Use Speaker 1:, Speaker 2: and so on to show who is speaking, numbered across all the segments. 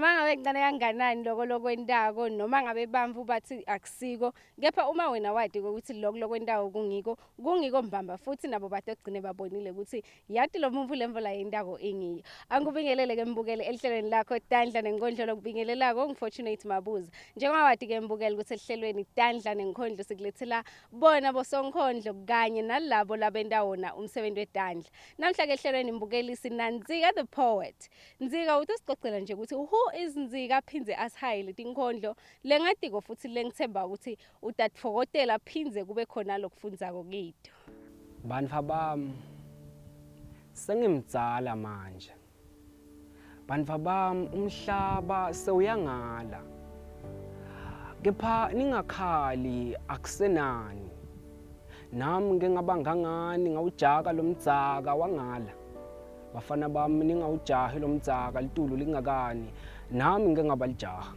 Speaker 1: Noma ngabe kuncane kanganani loko lokwentako, noma ngabe bantfu batsi akusiko, kepha uma wena wati ukuthi loku lokwentako kungiko, kungiko mbamba futhi nabo batogcine babonile ukuthi yati lo muntu lemvo la yentako ingiyo. Angikubingelele ke mbukeli ehlelweni lakho Tandla Nenkondlo, lokubingelelako ngiFortunate Mabuza. Njengoba wati ke mbukeli ukuthi ehlelweni Tandla Nenkondlo sikulethela bona bosonkhondlo kanye nalabo labenta wona umsebenzi wetandla. Namhla ke ehlelweni mbukeli sinaNtsika the poet. Ntsika, utosicocela nje ukuthi who is Ntsika, phindze asihayele tinkhondlo lengatiko futhi lengithemba ukuthi utatfokotela phindze kube khona lokufundzako kito.
Speaker 2: Bantfu bami, sengimdzala manje. Bantfu bami, umhlaba sewuyangala. Kepha ningakhali, akusenani. Nami ngike ngaba ngangani, ngawujaka lo mdzaka wangala. Bafana bami, ningawujahi lo mdzaka litulu lingakani. Nami ngike ngaba lijaha.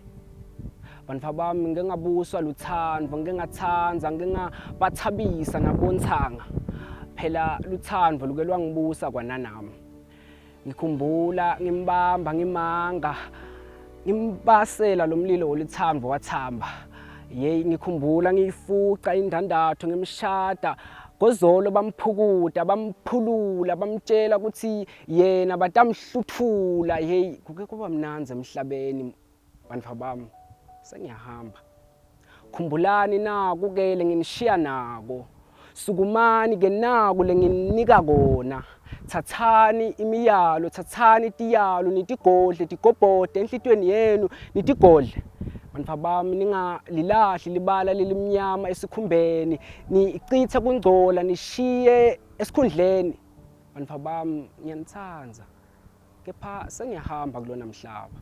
Speaker 2: Bantfu bami, ngike ngabuswa lutsandvo, ngike ngatsandza, ngike ngabathabisa nabontsanga. Phela lutsandvo luke lwangibusa kwananami. Ngikhumbula ngimbamba ngimanga, ngimbasela lo mlilo woluthando wathamba. Yeyi, ngikhumbula ngiyifuca indandatho ngimshada. Gozolo bamphukuta, bamphulula, bamtshela ukuthi yena batamhluthula. Yeyi, kuke kuba mnandzi emhlabeni bantfu bami, sengiyahamba. Khumbulani naku ke lenginishiya nako. Sukumani ke naku lengininika kona. Thathani imiyalo, thathani tiyalo, nitigodle, tigobhode enhlitiyweni yenu, nitigodle. Bantfu bami, ningalilahli libala lelimnyama esikhumbeni, nicithe kungcola nishiye esikhundleni. Bantfu bami, ngiyanitsandza. Kepha sengiyahamba kulona mhlaba.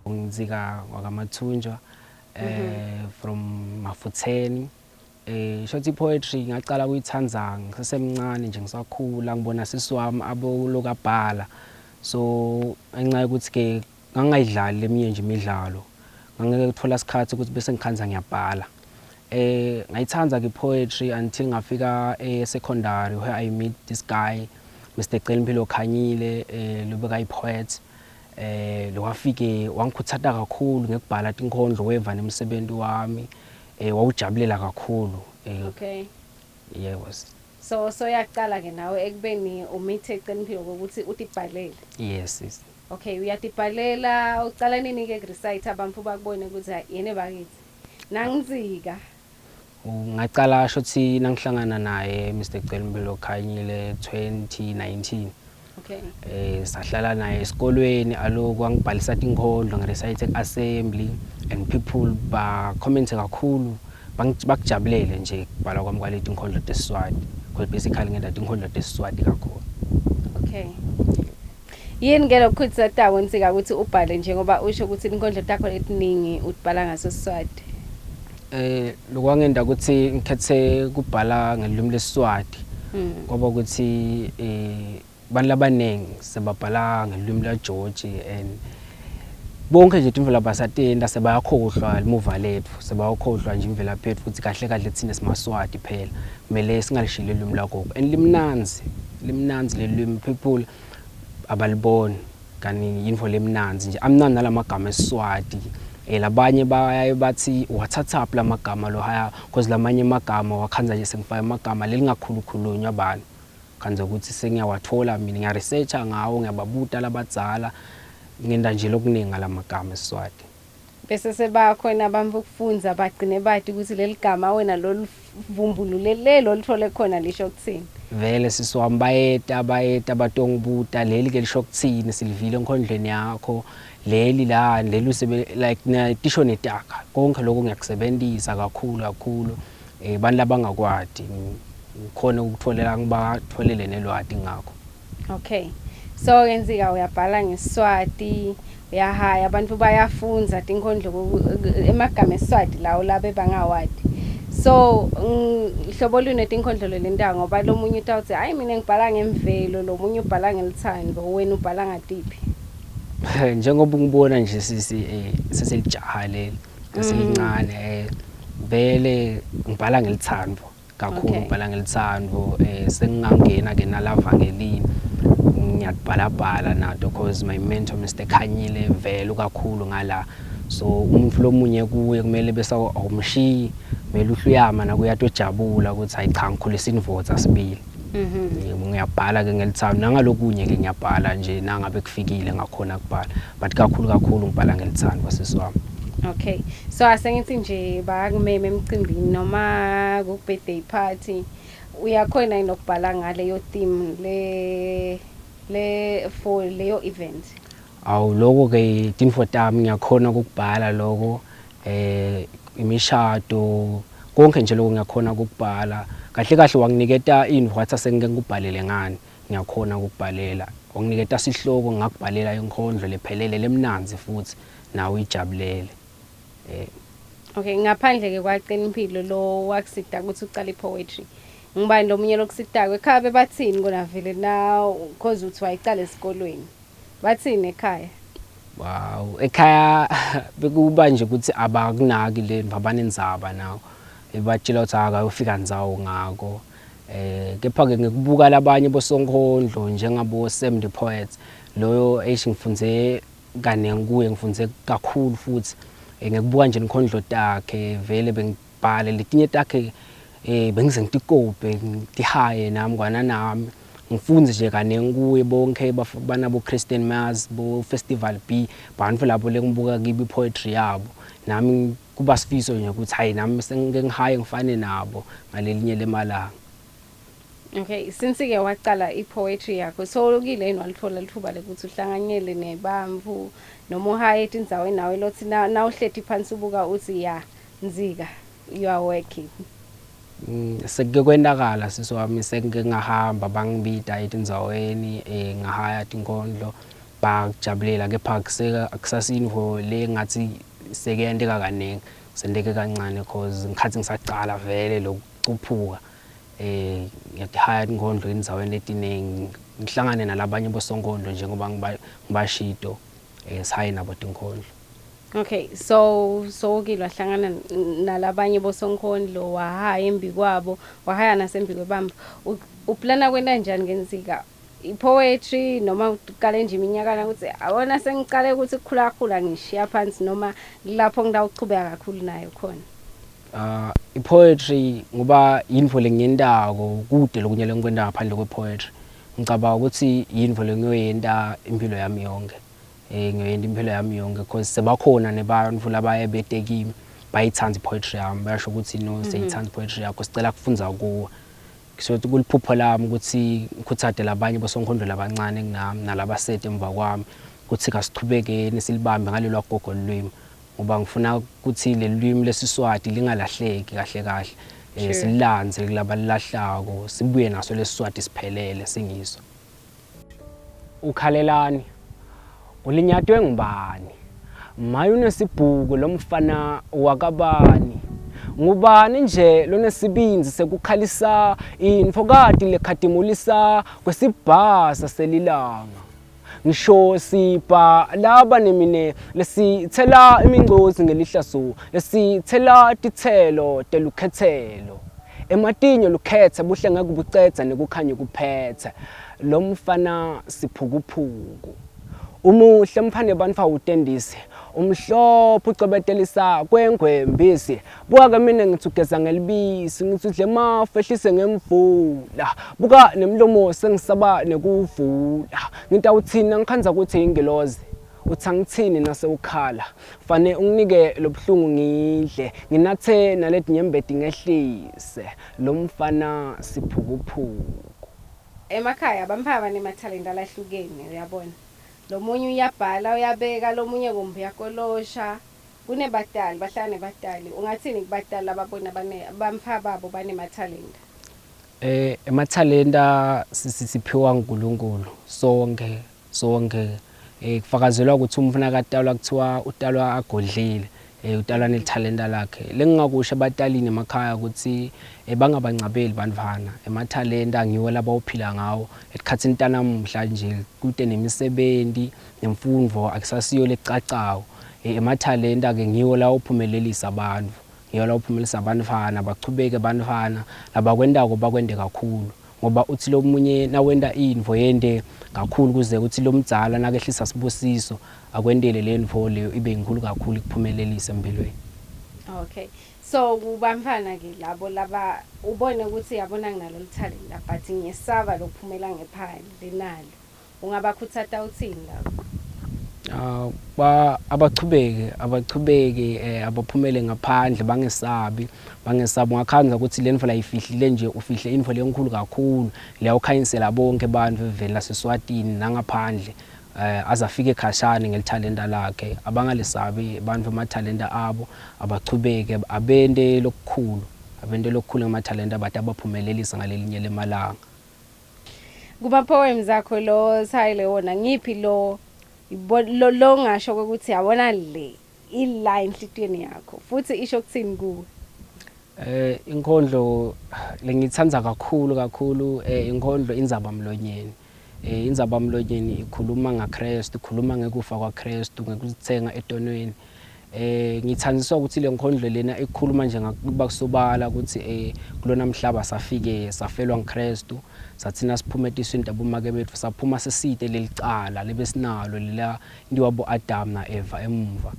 Speaker 2: NguNtsika wakaMathunjwa from Mafutheni. Shothi poetry ngacala kuyitsandza ngisasemncane nje, ngisakhula, ngibona sisi wami aboloku abhala. So ngenxa yokuthi ke ngangingayidlali leminye nje imidlalo, ngangeke kuthola isikhathi ukuthi bese ngikhandza ngiyabhala. Ngayithanda ke poetry until ngafika e secondary where I meet this guy, Mr Celimpilo Khanyile, lobeka poet. Lo wafike wangikhuthata kakhulu ngekubhala tinkhondlo, weva nemsebenzi wami, wawujabulela kakhulu. Yebo.
Speaker 1: So yaqala ke nawe ekubeni umithe Celimpilo ukuthi utibhalele.
Speaker 2: Yes, sis.
Speaker 1: Okay, uyatibhalela, ucala nini ke recite abantu bakubone ukuthi hayi, yene bakithi. NanguNtsika.
Speaker 2: Ngacala shothi nangihlangana naye Mr Celimpilo Khanyile 2019. Sahlala naye esikolweni, aloku angibhalisa tinkhondlo, ngirecite assembly and people ba comment kakhulu, bakujabulele nje kubhala kwami kwaleti tinkhondlo tesiswati because basically ngenta tinkhondlo tesiswati kakhulu.
Speaker 1: Okay. Yini ke lokukhutsatako Ntsika ukuthi ubhale njengoba usho ukuthi inkhondlo takho letiningi utibhala ngaso Siswati?
Speaker 2: Lokwangenta ukuthi ngikhethe kubhala ngelimi leSiswati kwaba ukuthi bantu labaningi sebabhala ngelimi la George and bonke nje tintfo labasatenta sebayakhohlwa limuva letfu, sebayakhohlwa nje imvelaphi yetfu ukuthi kahle kahle thina simaSwati, phela kumele singalishili lulwimi lwagogo and limnandzi, limnandzi lelulwimi, people abaliboni kani yintfo lemnandzi nje, amnandzi nalamagama eSiswati. Labanye bayaye bathi uwathathaphi lamagama lohaya, cause lamanye emagama wakhandza nje sengifaka emagama lelingakhulukhulunywa bani, khandza ukuthi sengiyawathola mina, ngiyaresearcha ngawo, ngiyababuta labadzala, ngenta nje lokuningi ngalamagama eSiswati.
Speaker 1: Bese sebakhona abantu ukufundza bagcine bati ukuthi leli gama wena loluvumbulule lelo lithole khona lisho kuthini.
Speaker 2: Vele sisi wami, bayeta bayeta batongibuta, leli ke lisho kuthini, silivile enkhondlweni yakho leli la, leli usebe like tisho netaka, konke lokho ngiyakusebenzisa kakhulu kakhulu. Bantu labangakwati ngikhona ukutholela, ngibatholele nelwati ngakho.
Speaker 1: Okay. So ke Ntsika, uyabhala ngeSiswati, uyahaya, abantu bayafundza tinkhondlo emagama eSiswati lawo labe bangawati. So hlobo luni tinkhondlo lelentako, ngoba lomunye utawutsi hayi, mina ngibhala ngemvelo, lomunye ubhala ngelithando, wena ubhala ngatiphi?
Speaker 2: Njengoba ungibona nje sisi, seselijaha leli seselincane, vele ngibhala ngelithando kakhulu. Ngibhala ngelithando, sengingangena ke nalavangelini. Ngiyatibhalabhala nato cause my mentor Mr Khanyile vele kakhulu ngala, so umuntu lomunye kuye kumele bese awumshiyi, kumele uhluyama nakuye atojabula ukuthi hayi cha, ngikhulisa indvodza sibili. Ngiyabhala ke ngelithando, nangalokunye ke ngiyabhala nje nangabe kufikile ngakhona kubhala, but kakhulu kakhulu ngibhala ngelithando, sisi wami.
Speaker 1: Okay, so asengithi nje bayakumema emcimbini noma ku birthday party, uyakhona yini ukubhala ngaleyo theme le for leyo event?
Speaker 2: Awu, lokho ke tinfo tami, ngiyakhona ukubhala lokho, imishado konke nje lokho ngiyakhona ukubhala kahle kahle. Wanginiketa intfo wathi asengike ngikubhalele ngani, ngiyakhona ukubhalela. Wanginiketa sihloko, ngakubhalela inkondlo lephelele lemnandzi futhi nawe uyijabulele.
Speaker 1: Okay, ngaphandle ke kwaCinimpilo lo wakusida ukuthi ucale poetry, ngibani lo munye lokusidako ekhaya? Bebathini kona vele na cause uthi wayicala esikolweni, bathini ekhaya?
Speaker 2: Wow, ekhaya bekuba nje ukuthi abakunaki le abanenzaba nawo, batshela ukuthi akayofika ndzawo ngako. Kepha ke ngikubuka labanye bosonkhondlo njengabo Sam the Poet loyo, eish, ngifunze kaningi kuye, ngifunze kakhulu futhi. Ngikubuka nje inkhondlo takhe, vele bengibhale letinye takhe, bengize ngitikope ngitihaye nami kwana nami, ngifunze nje kaningi kuye. Bonke banabo Christian Mars, bo Festival B, bantu labo lengibuka kibo poetry yabo, nami kuba sifiso nje ukuthi hayi, nami sengike ngihaye ngifane nabo ngalelinye lemalanga.
Speaker 1: Okay, since ke waqala i-poetry yakho, so ukile yini walithola lithuba lokuthi uhlanganyele nebamvu noma uhaye etindzaweni nawe lothi na uhleti phansi ubuka uthi ya Nzika, you are working?
Speaker 2: Sekuke kwentakala, sisi wami, sengike ngahamba, bangibida etindzaweni, ngahaya tinkondlo, bakujabulela, kepha akusasintfo le ngathi sekuyenteka kaningi, senteke kancane cause ngikhathi ngisacala vele lokucuphuka. Ngiyatihaya tinkondlo endzaweni letiningi, ngihlangane nalabanye bosonkondlo njengoba ngibashito, sihaye nabo tinkondlo.
Speaker 1: Okay, so ukile wahlangana nalabanye bosonkhondlo, wahaya embi kwabo, wahaya nasembi kwebamba. Uplana kwenta njani ngenzika i-poetry, noma uqale nje iminyakana ukuthi awona sengicale ukuthi kukhula kakhulu ngishiya phansi, noma lapho ngidawuchubeka kakhulu nayo khona?
Speaker 2: I-poetry ngoba yintfo lengiyentako, kude lokunye lengikwenta ngaphandle kwe-poetry. Ngicabanga ukuthi yintfo lengiyoyenta impilo yami yonke, ngiyoyenta impilo yami yonke because sebakhona nebantfu labaye bete kimi, bayithanda i-poetry yami, bayasho ukuthi no, siyayithanda i-poetry yakho, sicela kufundza kuwe. So kuliphupho lami ukuthi ngikhuthade labanye bosonkhondlo labancane kunami nalabasete emva kwami ukuthi kasichubekeni silibambe ngalelo gogo lulwimi, ngoba ngifuna ukuthi leli lwimi leSiswati lingalahleki kahle kahle, sililandze kulabalilahlako, sibuye naso leSiswati siphelele singiso. Ukhalelani? Ulinyatwe ngubani? Maye, unesibhuku lo mfana wakabani? Ngubani nje lonesibindzi sekukhalisa intfokati lekhatimulisa kwesibhasa selilanga? Ngisho sibha laba nemine lesithela imingcozi ngelihlaso, lesithela titselo telukhetselo. Ematinyo lukhethe buhle ngeke bucedza nekukhanya kuphethe. Lo mfana siphukuphuku. Umuhle mfane bantfu awutendisi, umhlophe ucwebetelisa kwengwembisi. Buka-ke mina ngithi ugeza ngelibisi, ngithi udle emafu ehlise ngemvula. Buka nemlomo sengisaba nekuvula. Ngitawuthina ngikhandza ukuthi ingilozi. Uthi angithini nasewukhala? Fane unginike lobuhlungu ngidle, nginathe naletinyembeti ngehlise. Lo mfana siphukuphuku.
Speaker 1: Emakhaya bamphaka banemathalenta lahlukene, uyabona. Lo munye uyabhala uyabeka, lo munye kumbe uyakolosha. Kunebatali, bahlala nebatali. Ungathini kubatali lababona bane bamphaka babo banemathalenta?
Speaker 2: Emathalenta siphiwa uNkulunkulu sonke sonke. Kufakazelwa ukuthi umfana katalwa kuthiwa utalwa agodlile, utalwa nelithalenta lakhe. Lengingakusho ebatalini emakhaya ukuthi bangabancabeli bantfwana. Emathalenta ngiwo labawuphila ngawo. Esikhatsini tanamuhla nje kute nemisebenti nemfundvo akusasiyo lecacako. Emathalenta ke ngiwo lawuphumelelisa bantfu. Ngiwo lawuphumelelisa bantfwana, bachubeke bantfwana labakwentako bakwente kakhulu. Ngoba uthi lomunye nawenta intfo yente kakhulu kuze kuthi lomdzala nakehlisa sibusiso akwentele le ntfo leyo ibe inkulu kakhulu ikuphumelelise empilweni.
Speaker 1: Okay. So kubamfana ke labo laba ubone ukuthi yabona nginalo talent but ngiyesaba lokuphumela ngephandle nalo. Ungabakhuthata uthini labo?
Speaker 2: Ah, ba abachubeke, abaphumele ngaphandle, bangesabi, bangesabi. Ungakhandza ukuthi le ndlela ifihlile nje, ufihle intfo lenkulu kakhulu leyawukhanyisela bonke bantfu eveni laseSwatini nangaphandle, aze afike khashane ngelithalenta lakhe. Abangalisabi bantfu emathalenta abo, abachubeke abente lokukhulu, abente lokukhulu ngemathalenta bathi abaphumelelisa ngalelinye lemalanga.
Speaker 1: Kuma poems akho lo sayile wona, ngiphi lo lo ngasho ukuthi yabona le ila enhlitiyweni yakho futhi isho kuthini kuwe?
Speaker 2: Inkondlo lengitsandza kakhulu kakhulu, inkondlo Indzaba Mlonyeni. Indzaba Mlonyeni ikhuluma ngaKristu, ikhuluma ngekufa kwaKristu, ngekutsenga etonweni. Ngithandiswa ukuthi le nkondlo lena ikhuluma nje ngakuba kusobala ukuthi kulona mhlaba safike safelwa nguKristu, sathina siphume etiswini tabomake bethu saphuma sesite lelicala lebesinalo lela ndiwa bo Adam na Eva emuva.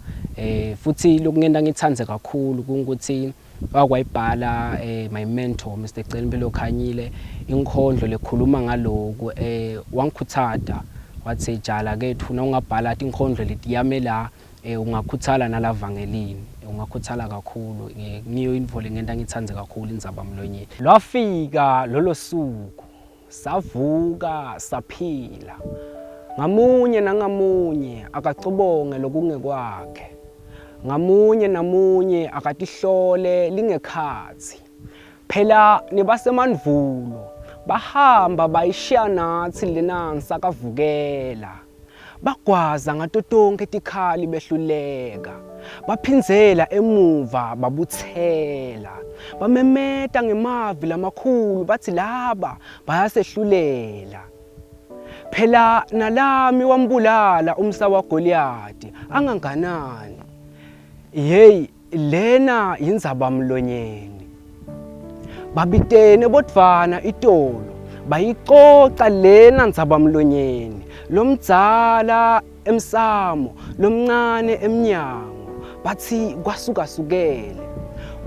Speaker 2: Futhi lokungenta ngitsandze kakhulu kungukuthi wakwayibhala my mentor Mr Celimpilo Khanyile inkhondlo lekhuluma ngaloku. Wangikhuthata wathi, "Jala kethu, nawungabhala tinkhondlo letiyame la, ungakhuthala nalavangelini, ungakhuthala kakhulu." Ngiyo intfo lengenta ngitsandze kakhulu Indzaba Mlonyeni. Lwafika lolo suku, savuka saphila, ngamunye nangamunye akacubonge lokungekwakhe, ngamunye namunye akatihlole lingekhatsi. Phela nebasemandvulo bahamba bayishiya natsi lenansa kavukela, bagwaza ngato tonkhe tikhali behluleka, baphindzela emuva babutsela, bamemeta ngemavi lamakhulu bathi laba bayasehlulela. Phela nalami wambulala umsa waGoliyati anganganani. Hey, lena yindzaba mlonyeni. Babitene bodvwana itolo bayicoca lena ndzaba mlonyeni, lomdzala emsamo, lomncane emnyango, bathi kwasukasukele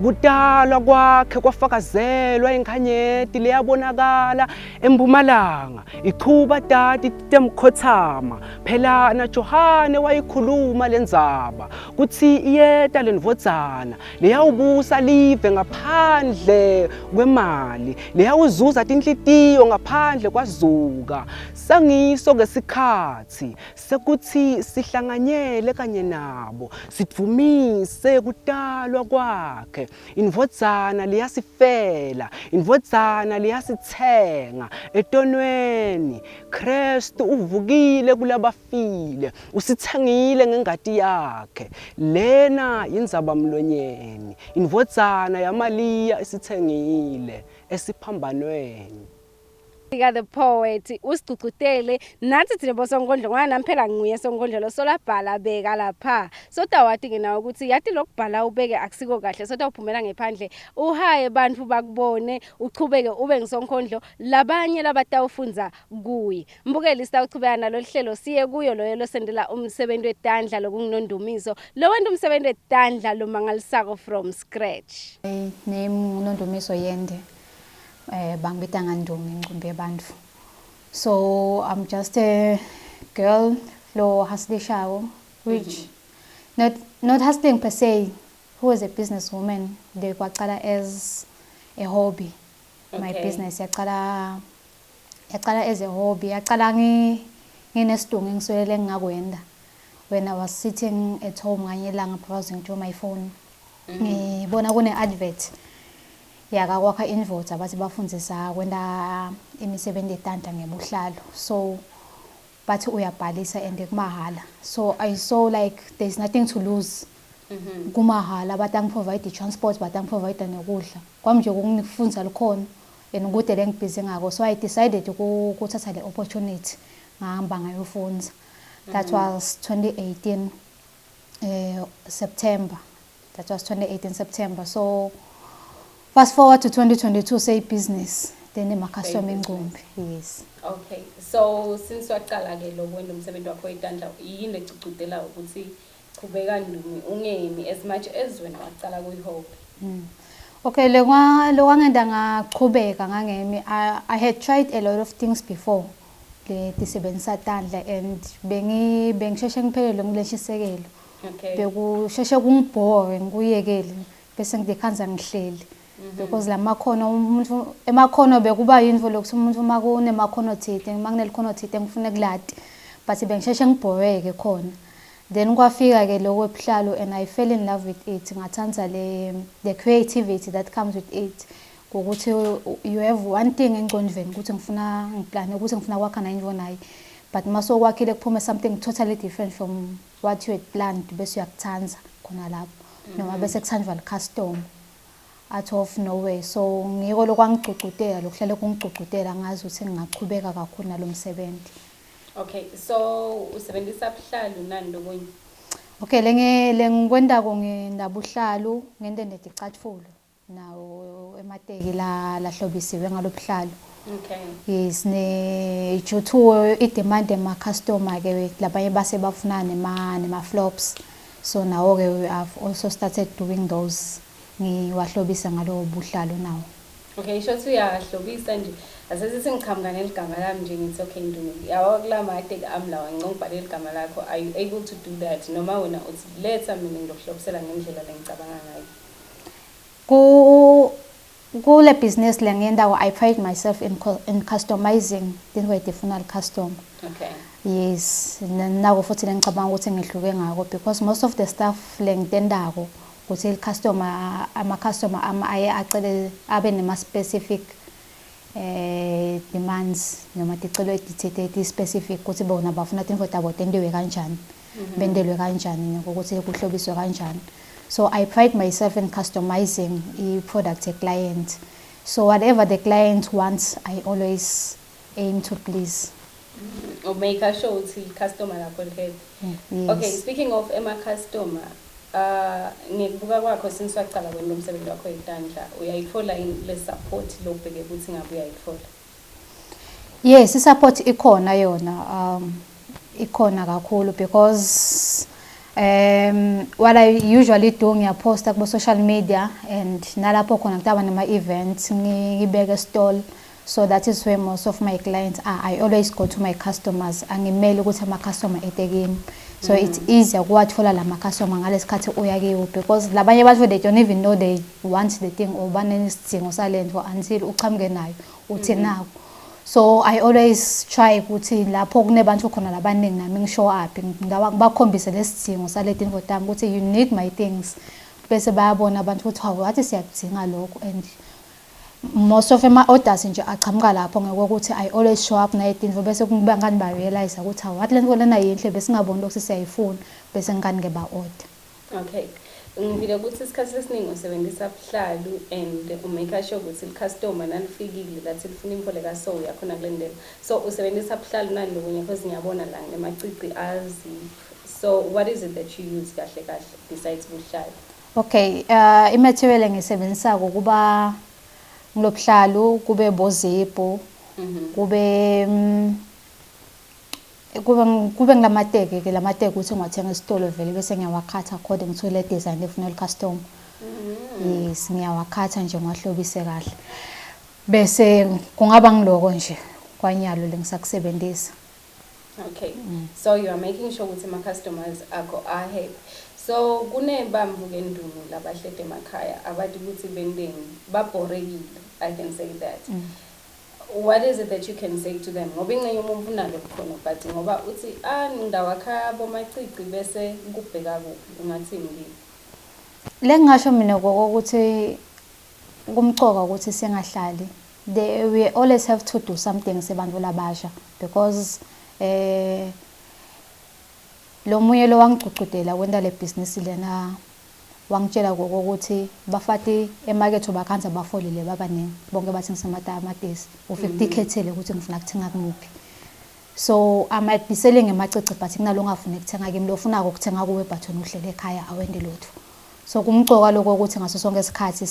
Speaker 2: kutalwa kwakhe kwafakazelwa inkhanyeti leyabonakala empumalanga ichuba tati temkhothama. Phela naJohane wayikhuluma lendzaba kutsi iyeta lendvodzana leyawubusa live ngaphandle kwemali, leyawuzuza tinhlitiyo ngaphandle kwazuka. Sangiso ke sikhatsi sekuthi sihlanganyele kanye nabo sidvumise kutalwa kwakhe, indvodzana leyasifela, indvodzana leyasitsenga etonweni. Kristu uvukile kulabafile, usitsengile ngengati yakhe. Lena yindzaba mlonyeni, indvodzana yaMaliya isitsengile esiphambanweni.
Speaker 1: Ka the poet usigcugcutele nathi thina bosonkondlo, ngoba nami phela nguye sonkondlo lo solabhala beka lapha. Sotawati ke nawe ukuthi yathi lokubhala ubeke akusiko kahle, sotawuphumela ngephandle uhaye bantfu bakubone, uchubeke ube ngisonkondlo labanye labatawufundza kuye. Mbukeli, sitawuchubeka nalo hlelo siye kuyo loyo losendela umsebenzi wetandla, lokunginondumiso lo wenta umsebenzi wetandla lomangalisako from scratch.
Speaker 3: My name nguNondumiso Yende. Bangibita ngaNdumi incumbi yabantu. So I'm just a girl lo hustlishayo, which not hustling per se, who is a businesswoman. Le kwaqala as a hobby. My business yaqala as a hobby. Yaqala nginesidungu engiswelele engingakwenda. When I was sitting at home nganye ilanga browsing through my phone, ngibona kune advert yakakwakha indvodza, bathi bafundzisa kwenta imisebenzi yetandla ngebuhlalo. So bathi uyabhalisa and kumahhala. So I saw like there's nothing to lose, kumahhala, batangi-provide i-transport, batangi-provide nekudla kwami nje kungifundza likhona and kude lengibhizi ngako. So I decided kuthatha le opportunity, ngahamba ngayofundza. That was 2018 September. That was 2018 September. So fast forward to 2022, say business Then ema-customer
Speaker 1: Business.
Speaker 3: Engcumbi, yes.
Speaker 1: Okay, so since waqala-ke lo kwenta umsebenzi wakho wetandla, yini lecugcudela ukuthi chubeka Ndumi, ungemi, as much as wena waqala kuyi-hobby?
Speaker 3: Okay, lokwangenda ngachubeka ngangemi, I had tried a lot of things before letisebenzisa tandla and bengisheshe ngiphelelwe ngileshisekelo. Bekusheshe kungibhore, ngikuyekele, bese ngidikhanza ngihleli because la makhono umuntu emakhono bekuba yintfo lokuthi umuntu uma kunemakhono thite, uma kunelikhono thite ngifuna kulati, but bengisheshe ngibhoreke khona. Then kwafika-ke lokho ebuhlalo and I fell in love with it. Ngathanda le the creativity that comes with it, ngokuthi you have one thing engcondveni ukuthi ngifuna ngiplane ukuthi ngifuna kwakha nayo nayi, but mase ukwakhile kuphume something totally different from what you had planned, bese uyakuthanda khona lapho noma bese kuthandwa li-customer out of nowhere. So ngiko lokwangigcugcutela, lokuhlale kungigcugcutela, ngazi ukuthi ngingachubeka kakhulu nalo msebenzi.
Speaker 1: Okay, so usebenzisa buhlalu nani lokunye?
Speaker 3: Okay, lengikwentako ngenabuhlalu, ngente neticatfulo nawo emateki la lahlobisiwe ngalobuhlalu. Yes, ne due to i-demand ema-customer ke, labanye base bafuna nema flops, so nawo ke we have also started doing those, ngiwahlobisa ngalowo buhlalu nawo.
Speaker 1: Okay, isho ukuthi uyahlobisa nje. Asesithi ngiqhamuka neligama lami nje, ngithi, "Okay Ndumi, yawa kula mateki ami lawa, ngicela ngibhale igama lakho." Are you able to do that, noma wena uthi letha mina ngizokuhlobisela ngendlela lengicabanga ngayo?
Speaker 3: Kule business le ngiyendako, I pride myself in customizing tintfo letifuna li-customer. Yes, nako futhi lengicabanga ukuthi ngihluke ngako because most of the stuff lengitendako ukuthi i-customer, ama-customer ami aye acele abe nema-specific demands noma ticelo etitsite eti-specific ukuthi bona bafuna tintfo tabo tentiwe kanjani, bentelwe kanjani, nokuthi kuhlobiswe kanjani. So I pride myself in customizing i-product ye-client, so whatever the client wants, I always aim to please.
Speaker 1: Or make sure ukuthi i-customer lakho li-happy.
Speaker 3: Yes.
Speaker 1: Okay, speaking of ema-customer, ngikubuka kwakho since waqala kwenta umsebenzi wakho wetandla, uyayithola yini le support lobheke ukuthi ngabe uyayithola?
Speaker 3: Yes, i-support ikhona yona, ikhona kakhulu because what I usually do, ngiyaposta kubo social media and nalapho khona kutaba nama events, ngibeke stall, so that is where most of my clients are. I always go to my customers, angimeli ukuthi ama customer ete kimi, so it's easier ukuwathola lama customer ngalesikhathi uya kiwo because labanye batho, they don't even know they want the thing or banesidingo salento until uchamuke nayo uthi nako. So I always try ukuthi lapho kunebantu khona labaningi nami ngishow up, ngibakhombise lesidingo sale tintfo tami ukuthi you need my things, bese bayabona abantu ukuthi hawu, wathi siyakudinga lokho. And most of ama-orders nje achamuka lapho ngokuthi I always show up nayetintfo, bese kuba ngani ba-realize ukuthi hawu, wathi lento lena yinhle, besingaboni lokhu siyayifuna, bese ngani-ke ba-order.
Speaker 1: Okay. Ngivile ukuthi isikhathi esiningi usebenzisa buhlalu and umake sure ukuthi i-customer nalifikile lathi lifuna info leka, so uyakhona kulendela. So usebenzisa buhlalu nani lokunye? Because ngiyabona la nemacici azip. So what is it that you use kahle kahle besides buhlalu?
Speaker 3: Okay, i-material engiyisebenzisako kuba ngilobuhlalu, kube bozipho, kube ngilamateki ke, lamateki ukuthi ngiwathenga esitolo vele, bese ngiyawakhatha according to le design efuna i-customer. Yes, ngiyawakhatha nje, ngiwahlobise kahle. Bese kungaba ngiloko nje kwanyalo lengisakusebenzisa.
Speaker 1: Okay. So you are making sure ukuthi ama customers akho are happy. So kunebamvu ke Ndumi labahlede emakhaya abathi ukuthi bendeni babhorekile, I can say that. What is it that you can say to them? Ngoba ingxenye umuntu unalo likhono, but ngoba uthi ah, ngidawakha bomacici, bese kubheka kuphi, ungathini kibo?
Speaker 3: Lengingasho mina ukuthi kumcoka ukuthi singahlali. We always have to do something sebantu labasha because lo munye lo wangigcugcudela kwenta le business lena wangitshela ukuthi bafati emakethe bakhanza bafolile babaningi, bonke bathengisa amatamatisi, ufike utikhethele ukuthi ngifuna kuthenga kumuphi. So I might be selling emacici, but kunalo ongafuni kuthenga kimi, lo ufunako ukuthenga kuwe, but wena uhlele ekhaya awente lutho. So kumcoka lokho ukuthi ngaso sonke isikhathi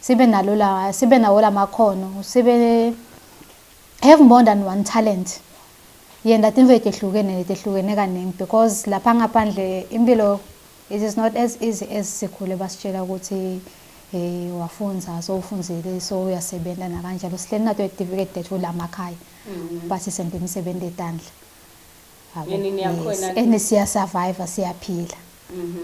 Speaker 3: sibe nalo la, sibe nawo lamakhono, sibe have more than one talent. Yenta tintfo letehlukene, letehlukene kaningi, because lapha ngaphandle impilo, it is not as easy as sikhule basitshela ukuthi wafundza, so ufundzile, so uyasebenza nakanjalo. Sihleli nato itifiketi tethu lamakhaya, bathi sente imisebenzi yetandla. Yabo,
Speaker 1: Yani niyakhona.
Speaker 3: Yes. And siya-survive, siyaphila,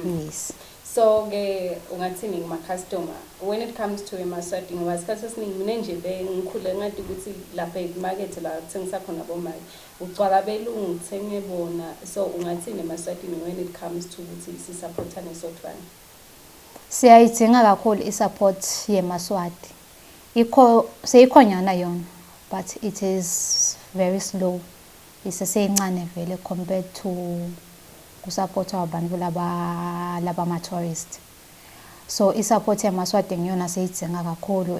Speaker 3: yes.
Speaker 1: So ke ungathini kuma-customer when it comes to emaswati? Ngoba isikhathi esiningi mina nje bengikhule ngathi ukuthi lapha ekumakethe la kuthengisa khona bomake ugcwala belungu, kuthenge bona. So ungathini emaswatini when it comes to ukuthi sisupportane sodvana?
Speaker 3: Siyayidzinga kakhulu i-support yemaswati. Ikho, seyikhonyana yona, but it is very slow, iseseyincane vele compared to kusupportwa abantu laba labama-tourist. So i-support yamaswati ngiyona seyidzinga kakhulu.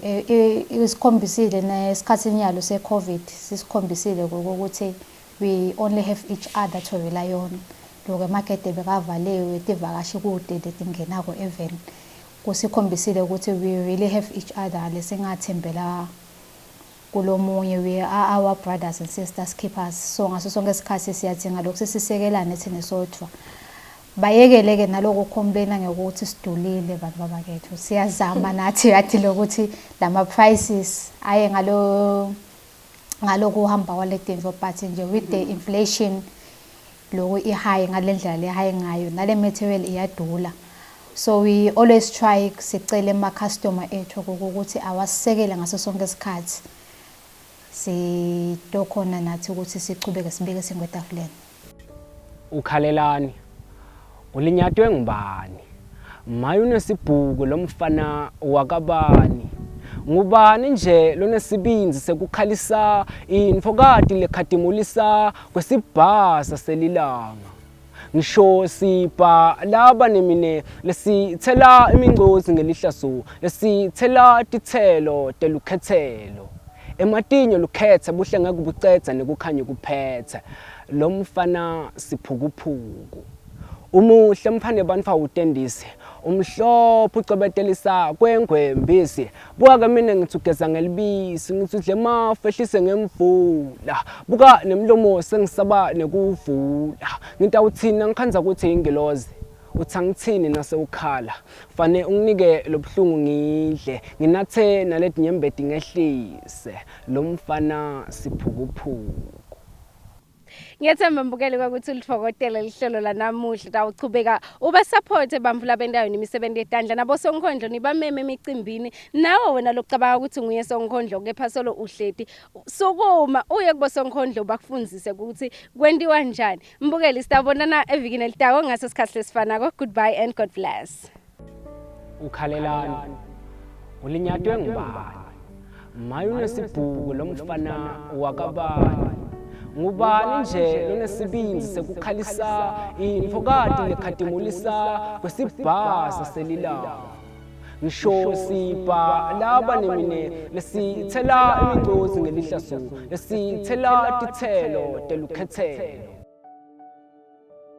Speaker 3: Isikhombisile nesikhathini yalo se-COVID, sisikhombisile ukuthi we only have each other to rely on. Lokho emakethe bekavaliwe, tivakashi kude letingenako eveni, kusikhombisile ukuthi we really have each other lesingathembela kulomunye. We are our brothers and sisters keepers. So ngaso sonke isikhathi siyadzinga lokhu sisisekelane thina sodwa. Bayekele-ke naloko complaina ngokuthi sidulile, bantu babakethu. Siyazama nathi yathi lokuthi lama-prices aye ngalo ngalokuhamba kwale tintfo, but nje with the inflation loku i-high ngale ndlela le high ngayo, nale material iyadula. So we always try, sicele ema-customer ethu ukuthi awasisekele ngaso sonke isikhathi, sitokhona nathi ukuthi sichubeke sibeke sinkwa etafuleni.
Speaker 2: Ukhalelani? Ulinyatwe ngubani? Maye, unesibhuku lo mfana wakabani? Ngubani nje lonesibinzi sekukhalisa intfokati lekhatimulisa kwesibhasa selilanga? Ngisho sipha laba nemine lesithela imingcozi ngelihlaso, lesithela titselo telukhetselo. Ematinyo lukhethe buhle ngeke bucedza nekukhanya kuphethe. Lo mfana siphukuphuku. Umuhle mfane bantfu awutendisi, umhlophe ucwebetelisa kwengwembisi. Buka ke mina ngithi ugeza ngelibisi, ngithi udle emafu ehlise ngemvula. Buka nemlomo sengisaba nekuvula. Ngitawuthina ngikhandza ukuthi ingilozi. Uthi angithini nasewukhala? Fane unginike lobuhlungu ngidle, nginathe naletinyembeti ngehlise. Lo mfana siphukuphuku.
Speaker 1: Ngiyethemba mbukeli kwakuthi ulitfokotele lihlelo lanamuhla. Tawuchubeka ubasupporte bantfu labendayo nemisebenzi yetandla nabo sonkhondlo, nibameme emicimbini. Nawe wena lokucabanga ukuthi nguye sonkhondlo kepha solo uhleti, sukuma uye kubo sonkhondlo bakufundzise ukuthi kwentiwa njani. Mbukeli, sitabonana evikini elitako ngaso sikhathi lesifanako. Goodbye and God bless.
Speaker 2: Ukhalelani? Ulinyatwe ngubani? Maye, unesibhuku lo mfana wakabani? Ngubani nje lonesibinzi sekukhalisa intfokati lekhatimulisa kwesibhasa selilanga? Ngisho sipha laba nemine lesithela imingcozi ngelihlaso, lesithela titselo telukhetselo.